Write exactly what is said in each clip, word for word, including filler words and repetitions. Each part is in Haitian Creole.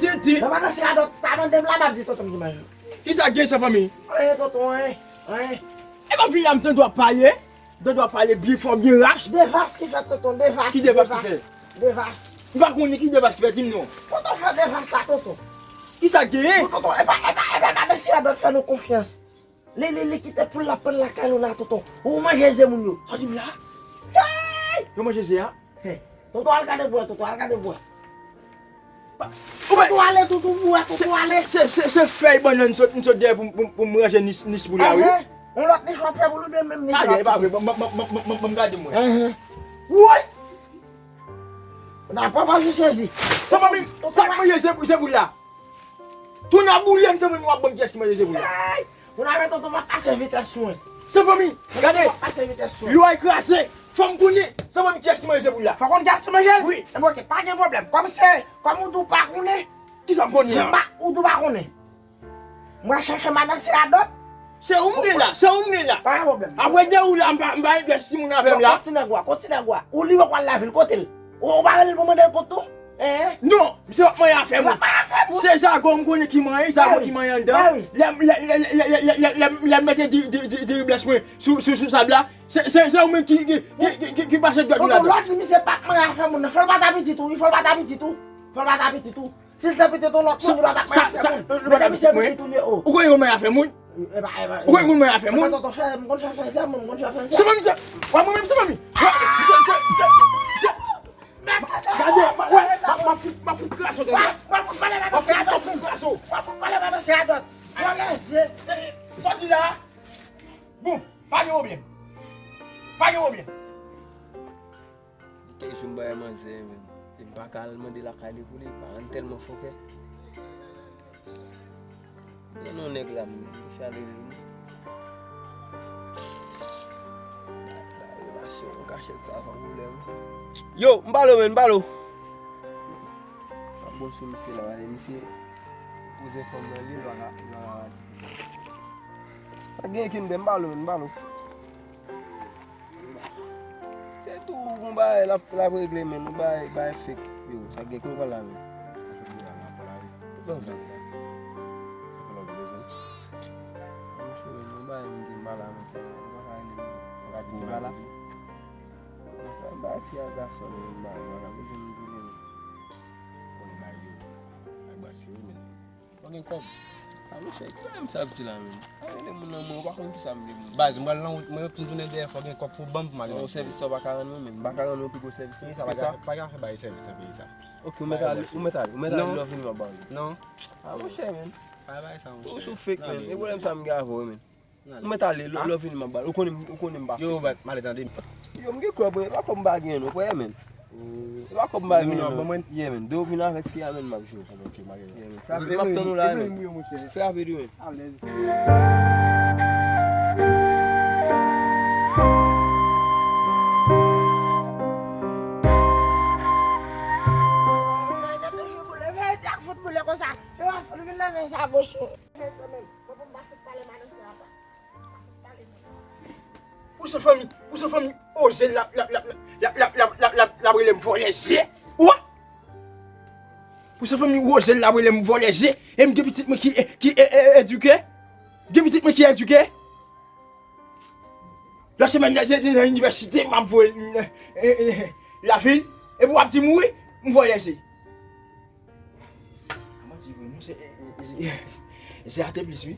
Tenten. Nan madan se radòt ta mande m la, m ap di tonton m ki manje. Kisa k gen, Sanfanmi? Anyen, tonton, anyen, anyen. E m ap vin la, m tande w ap pale. M tande w ap pale byen fò, byen rach. Devas ki fèt, tonton, devas. Ki devas ki fèt? Devas. M pa konnen ki devas ki fèt, di m non. Tonton fè devas la, tonton. Kisa k genyen? Bon, tonton, epa, epa, epa, madan se radòt fè nou konfyans. Li, li, li kite poul la pann lakay nou la, tonton. Ou manje ze moun yo. Sa w di m la? Hey! Yo manje ze a? Hey! Tonton, al gade bwè, tonton, al gade bwè. Tonton, ale, tonton, bwè, tonton, ale. Se, se, se fèy bannann m sot, m sot dèyè pou, pou, pou m ranje nis, nis pou la, wi. Enhen. Yon lòt nis w ap fè pou nou, oubyen menm nis la? Pa gen, pa vre, ban m gade mwen. Enhen. Woy! Nan, papa, je sezi. Sanfanmi, sa k manje ze, ze poul la? Tou nan boule m, Sanfanmi, w ap ban m kiyès ki manje ze poul la. Hey! Moun avè tonton m ap pase vitès sou mwen. Sanfanmi, gade. Tonton m ap pase vitès sou mwen. Lwa kraze. Fò m konnen, Sanfanmi, kiyès ki manje ze poul la? Fò konn kiyès ki manje l? Wi. Enben, oke, pa gen pwoblèm. Kòm se, kòm ou di w pa konnen. Kisa m konnen an? M pa, ou di w pa konnen. Mwen chèche madan se radòt. Se ou m gen la, se ou m gen la. Pa gen pwoblèm. Apre de ou la, m pa, m pa gen pyès timoun avè m la. Kontinye gwa, kontinye gwa. Ou li w pral lavil, kote l? Ou, ou pa rele l pou mande l kont tou? Hein? Non, misye p ap manyen afè moun. L ap manyen afè moun. Se zago m konnen ki manyen, zago ki manyen anndan. Lè, lè, lè, lè m mete di, di, di, diri blanch mwen sou, sou, sou sab la, se, se, se ou menm ki, ki, ki, ki, ki, ki pase dwèt ou ladan. Tonton, lè w di misye p ap manyen afè moun nan, fò l pa ta pitit ou, wi, fò l pa ta pitit ou. Fò l pa ta pitit ou. Si l te pitit yon lòt moun, li pa t ap manyen afè moun. Men depi se pitit ou li ye, o. Ou konnen kòman y ap fè moun? Ou konnen kòman y ap fè moun? Tonton fè, m konn fè fè zè, mwen, m konn fè fè zè. Se pa misye. Wè mwen menm, se pa mi. Wè, misye, misye, misye. Gade, wè, m ap, m ap fout, m ap fout krache w, tande. M ap fout pale madan se radòt. M ap fout krache w. M ap fout pale madan se radòt. Vòlè ze. Sa w di la a? Bon, pa gen pwoblèm. Pa gen pwoblèm. Li te jwenn bagay manzè, men. E m pa ka al mande lakay li pou li, paran tèlman fòkè. Gen yon nèg la, men, m chale li, men. Ba, ba, relasyon, kachèt sa, fò m woule, men. Yo, m pale w, men, m pale w. Pa bon sou misye la, misye poze fanm nan li, l pa ka, l pa ka. Sa gen ki m te, m pale w, men, m pale w. Se tou yon bagay l ap, l ap regle, men, yon bagay, bagay fake. Yo, sa gen kote w pral la, men? Bon, sa fè lòt bezwen. Mwen chou, men, yon bagay m di m pa la, men, se, ou pa ka rele m, ou ka di m pa la. Bon, sa bagay fi ak gason, men, m pa, m pa ka bezwen m di, men. Konnen bagay yo, ak bagay serye, men. Pa gen kòb. A, monchè, ki bagay misye ap di la, menm? Pa rele moun nan, mwen, ou pa konn kisa m vle, menm. Baz, m pral nan wout, mwen, pou m tounen dèyè, fò gen kòb pou w ban m pou m ale. Yon sèvis sa w pa ka rann mwen, menm. M pa ka rann ou pi gwo sèvis ke sa. Yon sèvis sa, pa ka fè bay sèvis nan peyi sa. Ok, ou mèt ale, ou mèt ale, ou mèt ale, lè w vini m ap ba w li. Non. A, monchè, menm. Pa bay sa, monchè. Ou sou fake, menm. E pwoblèm sa m gen avè w, menm. Ou mèt ale, lè, lè w vini m ap ba l. Ou konnen, ou konnen m pa fake. Yo, bat, m ale tande. Yo, m gen kòb, mwen, e pa kòb m pa gen, non, frè, menm. E pa kòb m pa gen, non. Yeah, menm. De w vin avèk fi a, menm, m ap jwe. Ok, m ale. Yeah, menm. Frape, m ap tann ou la, menm. Frape, wi, monchè. Frape, wi, menm. Alèz. Pou Sanfanmi, pou Sanfanmi oze l, l ap, l ap, l ap rele m vòlè ze. Ou wè? Pou Sanfanmi oze l, l ap rele m vòlè ze. E m gen pitit mwen ki, ki e, e, edike. Gen pitit mwen ki edike. Lòt semèn nan, se, se nan inivèsite, m ap voye l, e, e, lavil. Epi w ap di m wi, m vòlè ze. A manti vre, non, se, e, e, e, ze a te plis, wi.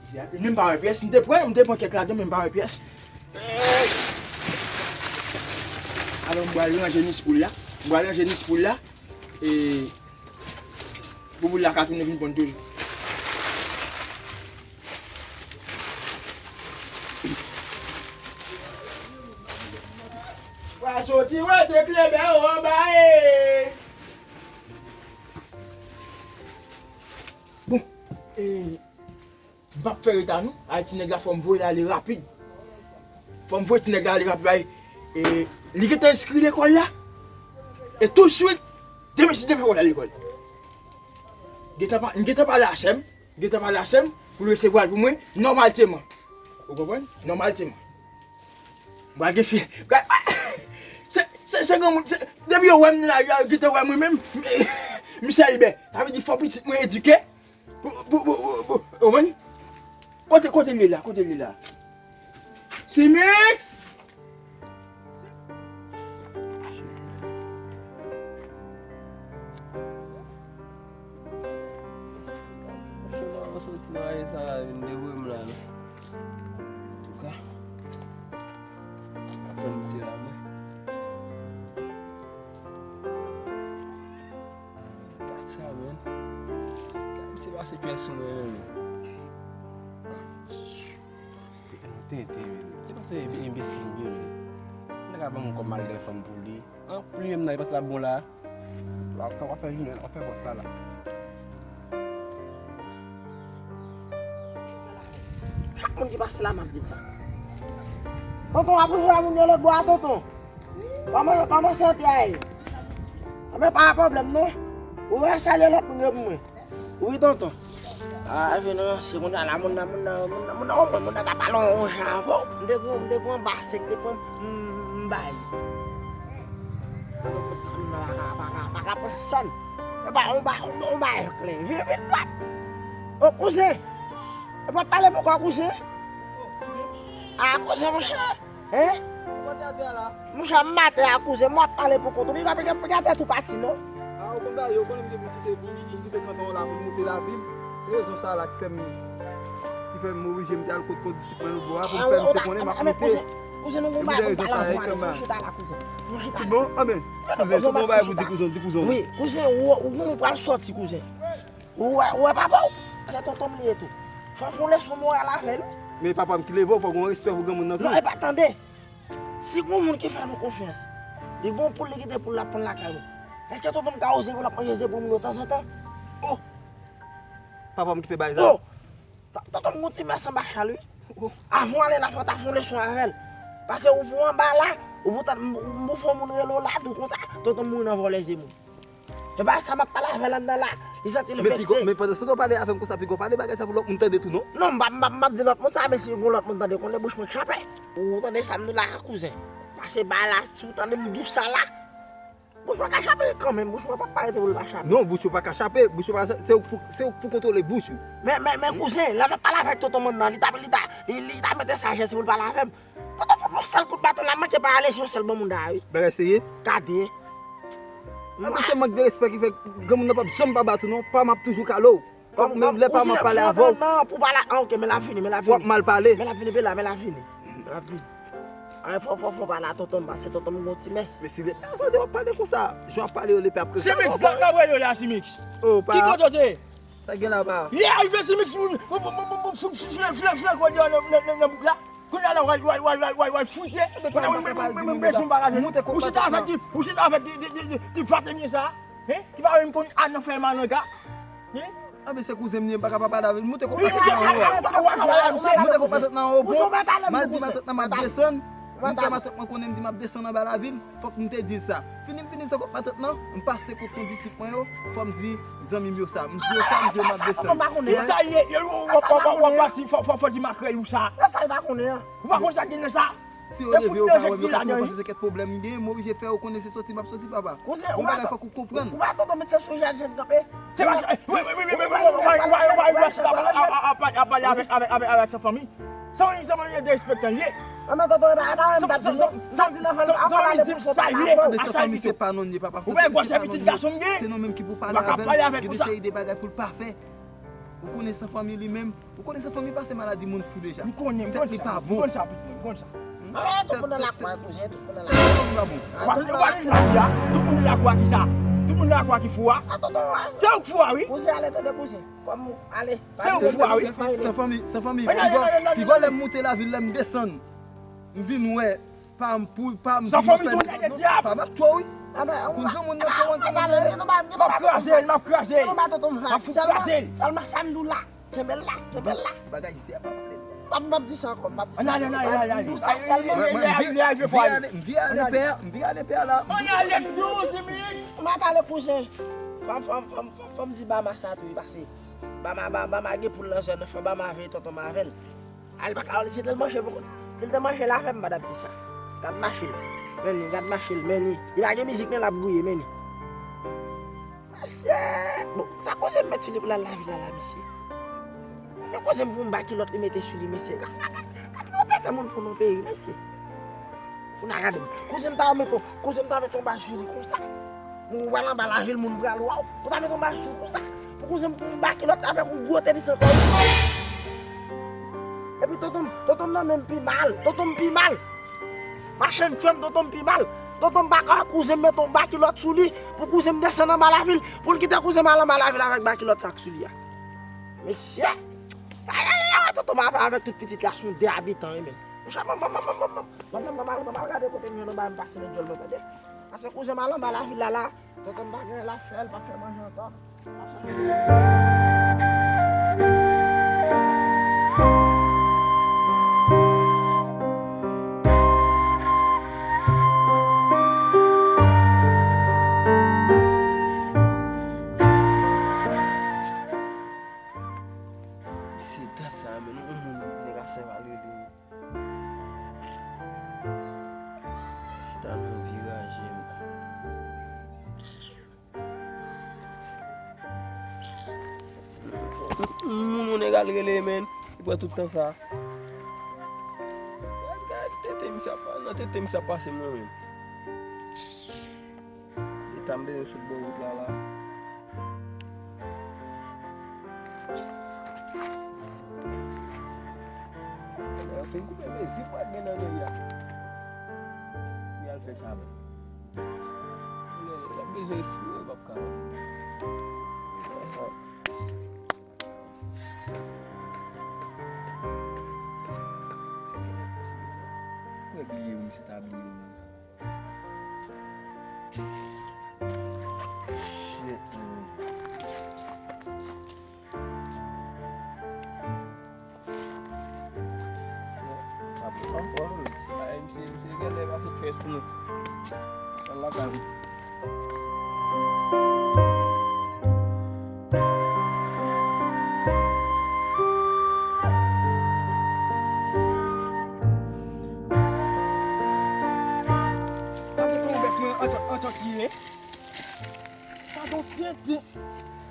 Ze a te, men m pa wè pyès, m te pran, m te pran kèk ladan, men m pa wè pyès. Alò, m pral ranje nis poul la. M pral ranje nis poul la. E, pou poul la ka tounen vin ponn toujou. Wa soti wete klebè w anba e. E, m p ap fè reta non. Ay, ti nèg la, fò m voye l ale rapid. Fò m voye ti nèg la ale rapid. Ay, e, li gentan enskri lekòl la. E touswit, demen si Dye vle, fò l al lekòl. Gentan pa, m gentan pale a sè m. Gentan pale a sè m pou l resevwa l pou mwen, nòmalteman. Ou konprann? Nòmalteman. Mwen gen fi. Se, se, se granmoun, se, depi yo wè m la, yo gentan wè mwen menm, m sèlibè. Sa vle di fò pitit mwen edike. Pou, pou, pou, pou, pou, ou konprann? Kote, kote l ye la? Kote l ye la? Simix! Mwen soti nan rayi sa la, vin devoye m la, non. Antouka, atann misye la, mwen. Gad sa, man. Gad misye pase djòl sou mwen, menm. Se yon tenten, menm. Se pa se enbesil, menm. Nèg la ban m kòb m al gen fanm pou li. Anplis, menm nan, li panse l ap bon la. W ap, w ap fè jounen, w ap fè bòs la, la. Chak moun ki pase la, m ap di l sa. Tonton, w ap ouvri moun yo lòt bò a, tonton. Kòman, kòman sante a ye? Anben, pa gen pwoblèm, non. Ou wè, salye lòt moun yo pou mwen. Wi, tonton. A, vin ranse moun nan la, moun nan, moun nan, moun nan, moun nan, moun nan, moun nan ta pale yon jan avè w. M te gon, m te gon anba sèk te pran m, m, m ba li. Mwen konn sa moun nan pa ka, pa ka, pa ka pran sèn. Yon ba, yon ba, yon ba klè. Vin, vin dwat. O, kouzen. E pa pale pou kò, kouzen. A, kouzen, monchè. Hein? Ou pa te atè a la? Monchè, m atè a, kouzen, m ap pale pou kont ou. Li ka pete, pete atè tou pati, non? A, ou konn bagay, ou konnen m gen pou m kite, pou m, pou m kite kanton an la, pou m moute lavil. Se rezon sa la ki fè m, ki fè m oblije m te al kot kondisip mwen lòt bò a, pou m fè misye konnen m ap moute. Kouzen, kouzen, nou gon bagay pou m pale avè w, ale, fò chita la, kouzen. Fò chita la. Bon, anben, kouzen, si w gon bagay pou di kouzen, di kouzen. Wi, kouzen, ou, ou, ou pral sòti, kouzen. Ou wè, ou wè papa w? Se tonton m li ye tou. Fò w fè yon leson moral avè l, wi. Men papa m ki leve w, fò w gen yon respè pou granmoun nan tou. Non, epa, tande. Si gon moun ki fè nou konfyans, li gon poul, li kite poul la ap ponn lakay nou. Èske tonton m ka oze pou l ap manje ze poul moun yo tanzantan? Oh! Papa m ki fè bagay sa. Oh! Ta-, tonton m gon ti mès anba chal, wi. Oh! Avan w ale la, fò w ta fè yon leson avè l. Pase ou pou anba la, ou pou tann, m pou fè yon moun rele w la, di w konsa, tonton m mouri nan vòlè ze moun. E pa sa m ap pale avè l anndan la. Li santi l vekse. Men pandan se tan w pale avè m konsa, piga w pale bagay sa pou lòt moun tande tou, non? Non, m p ap, m p ap, m p ap di lòt moun sa, men si gon lòt moun tande, konnen bouch mwen k chape. Ou tande sa m di w la, kouzen? Pase ba la, si w tande m di w sa la, bouch mwen ka chape kanmenm, bouch mwen p ap pa rete pou l pa chape. Non, bouch ou pa ka chape, bouch ou pa, se ou pou, se ou pou kontwole bouch ou. Men, men, men, kouzen, lè m ap pale avèk tonton m anndan, li ta, li ta, li, li ta mete sajès pou l pale avè m. Tonton fout yon sèl kout baton, l ap manke pa ale si yon sèl bon moun da, wi. Bagay serye? Gade. Anben, se mank de respè ki fè granmoun nan p ap janm pa bat ou, non. Pa m ap toujou kale w. Fòk menm lè pa m ap pale avè w. Pou pale, ah, ok, men l ap vini, men l ap vini. Fòk m al pale. Men l ap vini, men l ap vini. Men l ap vini. Ay, fò, fò, fò pale a tonton m, paske tonton m gon ti mès. Men si lepè ap tande w ap pale konsa, jan w ap pale yo, lepè ap konsa. Simix, zòt nan voye yo la, Simix. Oh, pa. Ki kote w te ye? Sa gen la, pa? Lè arive, Simix, pou, pou, pou, pou, pou, pou, flanke w nan, nan, nan, nan bouk la. Kounye a la, w al, w al, w al, w al, w al, w al frite. Mwen, mwen, mwen, mwen, mwen bezwen pale avè nou. Ou chita avèk ti, ou chita avèk ti, ti, ti, ti, ti vatenye sa, hein? Ki pa menm konn al nan fè malanga, hein? Anben, se kouzen m li ye, m pa ka pa pale avè l. Moute kot matant nan anwo, bon. Moute kot matant nan anwo, bon. M al di matant nan m ap desann. M fè matant mwen konnen m di m ap desann anba lavil. Fòk m te di l sa. Fini m fini sot kot matant nan, m pase kot kondisip mwen yo, fò m di zanmi m yo sa. M di yo sa, m di yo m ap desann. Kisa l ye? Yo, w ap, w ap, w ap, w ap pati, fò, fò, fò di makrèl ou sa. Sa l pa konnen an. Ou pa konn sa k gen nan sa? Si yo leve yo pa wè m, yo ka twouve w panse se kèk pwoblèm m genyen, m oblije fè yo konnen se sòti m ap sòti, papa. Gon bagay fòk ou konprann. Ou pa tonton met se sou jèn jèn kanpe. Se pa sa. Wi, wi, wi, wi, wi, wi, wi, wi, wi, wi, wi, wi, ap pale avèk, avèk, avèk, avèk, avèk sa fanmi. Sa fanmi, sa fanmi derespektan l ye. Anben tonton, e pa, e pa mwen m t ap di non. Sa m di nan fanmi, ap pale pou sòt la. Anben se fanmi, se pa non l ye, papa. Ou pa wè gwosè pitit gason m gen? Se nou menm ki pou pale avè l. Gen de seri de bagay pou l pa fè. Ou konnen san fanmi li menm. Ou konnen san fanmi pase maladi moun fou deja. M konnen, m konnen sa. Tèt li pa bon. M konnen sa, pitit mwen, m konnen sa. Ah, tout moun nan lakwa, kouzen, tout moun nan lakwa. Tèt li pa bon. Ou pa, ou pa tande sa m di a? Tout moun nan lakwa ki sa? Tout moun nan lakwa ki fou a? Ah, tonton, ah. Se ou k fou a, wi. Kouzen, ale, tande, kouzen. Kòm ou, ale. Se ou k fou a, wi. San fanmi, san fanmi. Piga, piga lè m moute lavil, lè m desann. M vin wè pa m pou, pa m pou m fè desann, non. Pa m ap tchwe w, wi. Konn granmoun nan, kòman, kòman l ye? M ap kraze l, m ap kraze l. M ap fout kraze l. Sèlman sa m di w la. Kenbe l la, kenbe l la. Bagay isi a pa pale. M ap, m ap di sa ankò, m ap di sa ankò. Ann ale, ann ale, ann ale, ann ale. M di w sa sèlman. Mwen, mwen, m vire, mwen vire ale pè, m vire ale pè la. Ann ale, m di w, Zimix. M ap ale kouzen. Fò m, fò m, fò m, fò m, fò m di Bama sa tou, wi, pase Bama, Bama, Bama gen poul nan zòn nan, fò Bama veye tonton m avè l. Al pa ka, si l te manje poko, si l te manje l avè m, m pa t ap di sa. Gad mache l. Men li, gad mache l, men li. Li pa gen mizik, men l ap gouye, men li. Mesye! Bon, sa koze m met sou li pou l al lavil la, la, mesye? Men koze m pou m ba kilòt li mete sou li, mesye. Gad, gad, gad, gad, gad, gad, tèt moun pou nou peyi, mesye. Pou n a gade. Koze m ta mete, koze m ta mete yon ba sou li konsa. Ou wè l anba lavil, moun pral wè w. Ou ta mete yon ba sou konsa. Pou koze m pou m ba kilòt avèk yon gwo tenis ankò. Epi tonton m, tonton m nan menm pi mal. Tonton m pi mal. Machann tchwè m, tonton m pi mal. Tonton m pa ka wè kouzen m mete yon ba kilòt sou li, pou kouzen m desann anba lavil, pou l kite kouzen m al anba lavil avèk ba kilòt sa k sou li a. Mesye! Ay, ay, ay, ay, tonton m ap avèk tout pitit la, se yon de abitan, wi, men. Monchè, m, m, m al gade kote m jwenn anba, m pase nan djòl mwen, tande. Pase kouzen m al anba lavil la, la. Tonton m pa gen l ap fè, l p ap fè manje ankò. Se dat sa, men yon moun nèg a sèv al rele. Chita nan viraje m. Moun, moun nèg al rele, men. Li pran tout tan sa. Gad tete misye ap, nan tete misye ap pase mwen menm. Eta m bezwen sot bò wout la, la. Lè yo fin koupe mezi, pral gen nan meri a. Pou y al fè chabon. Lè y ap bezwen espire, yo p ap kapab. Mwen bliye wi, misye ta bliye mwen. Shit, man. Sa pou ankò, wi. Ay, misye, misye genlè pase tchè sou mwen. Al lakay mwen. Gade kòman bèt mwen antan, antan tire. Sa gon tenten.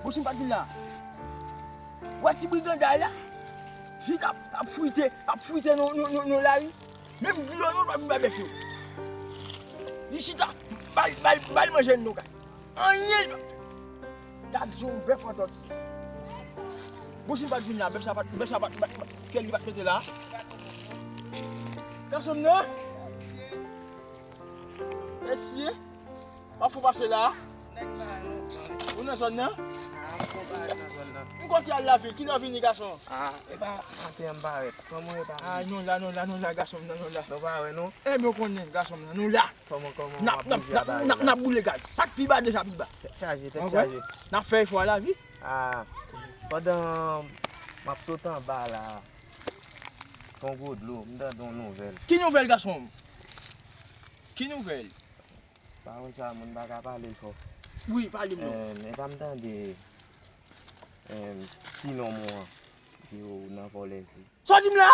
Bouch m pa t vin la. Wè ti briganday la? Chita ap, ap frite, ap frite nan, nan, nan, nan lari. Menm dlo nou pa vin bay bèf yo. Li chita, bay, bay, bay manje nou kay. Anyen li pa. Gad jan yon bèf antan tire. Bouch m pa t vin la, bèf sa pa t, bèf sa pa t, pa t, pa t, kè li pa t mete la. Gason m nan? Mesye. W ap fè w pase la? Nèg pa yo. Ou nan zòn nan? Ah, m konpare nan zòn nan. M konn se al lavil, kilè w vini, gason? Ah, e pa maten an m parèt. Kòman e pa? Ah, nou la, nou la, nou la, gason m nan, nou la. Nou pa wè nou? Ebyen, w konnen, gason m nan, nou la. Kòman, kòman w ap bouje a Paris la? N ap, n ap, n ap boule gaz. Sa k pi ba deja pi ba. Tèt chaje, tèt chaje. N ap fè efò a lavi. Ah, pandan m ap sot anba la, ton gwo dlo, m tande yon nouvèl. Ki nouvèl, gason m? Ki nouvèl? Pawòl sa, moun pa ka pale l fò. Wi, pale m non. Em, epa m tande, em, ti nonm ou an di ou nan vòlè se. Sa w di m la?